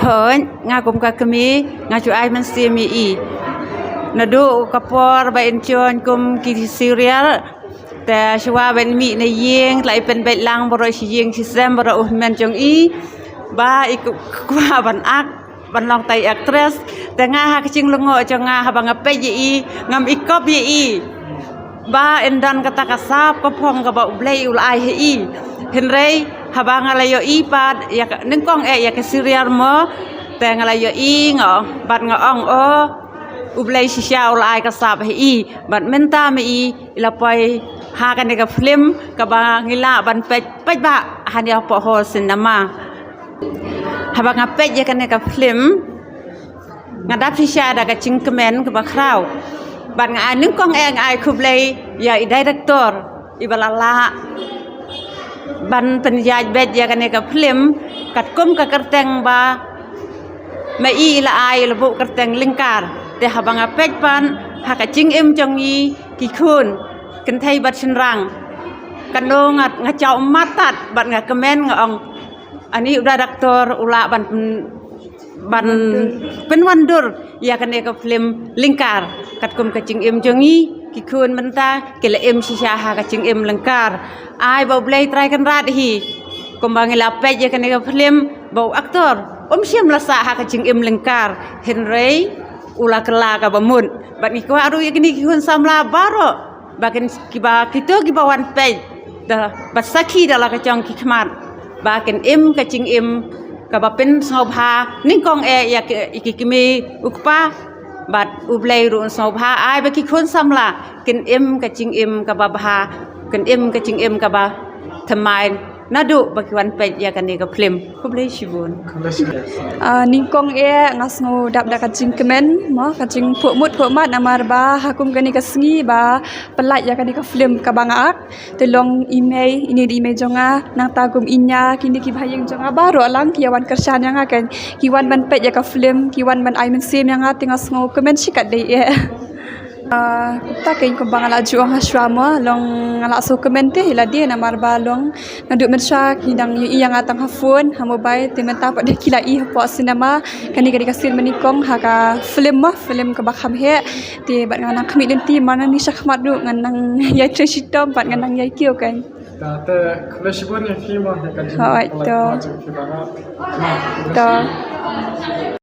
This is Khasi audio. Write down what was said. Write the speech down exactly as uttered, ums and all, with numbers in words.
Hooid, nga kum ka kmie, nga ju ai mynsiem ïa i. Naduh ka por ba in join kum ki serial, te shuwa ban mih na ïing, te la i pynbeit lang baroh shi ïing shi sem, baroh u hynmen jong i, ba i kwah ban act, ban long tai actress. Te nga ha ka jinglyngngoh jong nga, haba nga peit ïa i, ngam i kop ïa i ba in don kata ka sap ka phong kaba U Blei u la ai ha i. Hynrei haba nga la ïohi pat ïa ka, nyngkong eh ïa ka serial mo, te nga la ïohi nga, bad nga ong, oh, U Blei shisha u la ai ka sap ha i. Bad mynta ma i i la poi ha kane ka film kaba ngi lah ban peit, peit ba hangne hapoh hall cinema. Haba nga peit ïa kane ka film, nga dap shisha da ka jingkmen kaba khraw. Bad nga ai nyngkong eh, nga ai khublei ïa i director, i ba la lah ban pynïaid beit ïa kane ka film katkum ka kyrteng ba ma i i la ai, i la buh kyrteng Lyngkar. Te haba nga peit pat ha ka jingim jong ngi ki khun kynthei bad shynrang, katno nga, nga jaw ummat tad bad nga kmen, nga ong, ani u director u lah ban, ban pynwandur ïa kane ka film Lyngkar. Katkum ka jingim jong ngi, ki khun mynta ki la im shisha ha ka jingim Lyngkar. Ai ba U Blei Trai Kynrad hi, kumba ngi la peit ïa kane ka film, ba u actor um shym la sah ha ka jingim Lyngkar, hynrei u la kylla kaba mut. Bad ngi kwah ruh ïa kine ki khun samla baroh, ba kin, kiba, kito kiba wan peit, da ba sakhi da la ka jong ki khmat, ba kin im ka jingim kaba pynsngewbha nyngkong eh ïa ki, ïa ki kmie u kpa. Bad U Blei ruh un sngewbha ai ba ki khun samla kin im ka jingim kaba bha, kin im ka jingim kaba thymmai naduh ba ki wan peit ïa kane ka film. Khublei shibun. Ah, nyngkong eh nga sngew dap da ka jingkmen mo, ka jingphuh mut phuh mat, namar ba ha kum kane ka sngi ba pynlait ïa kane ka film kaba nga act, te long i mei, ine i mei jong nga, nangta kum i ñia, kine ki bahaïing jong nga baroh lang ki ïa wan kyrshan ïa nga, kan ki wan ban peit ïa ka film, ki wan ban ai mynsiem ïa nga, te nga sngew kmen shikatdei eh. Ah, kumta kein kumba nga la ju ong ha shuwa mo, long nga la sngewkmen te hi lade, namar ba long naduh mynshuwa ki dang ïohi ïa nga tang ha phone, ha mobile, te mynta pat de ki la i hapoh cinema. Kane ka dei ka sien ba nyngkong ha ka film mo, film kaba kham heh. Te bad nga nang khmih lynti, man nang ïa sha khmat ruh ngan nang ïai trei shitom bad ngan nang ïai kiew, kan. Ta te khublei shibun ïa phi mo, ïa ka jing. Hooid, to. To.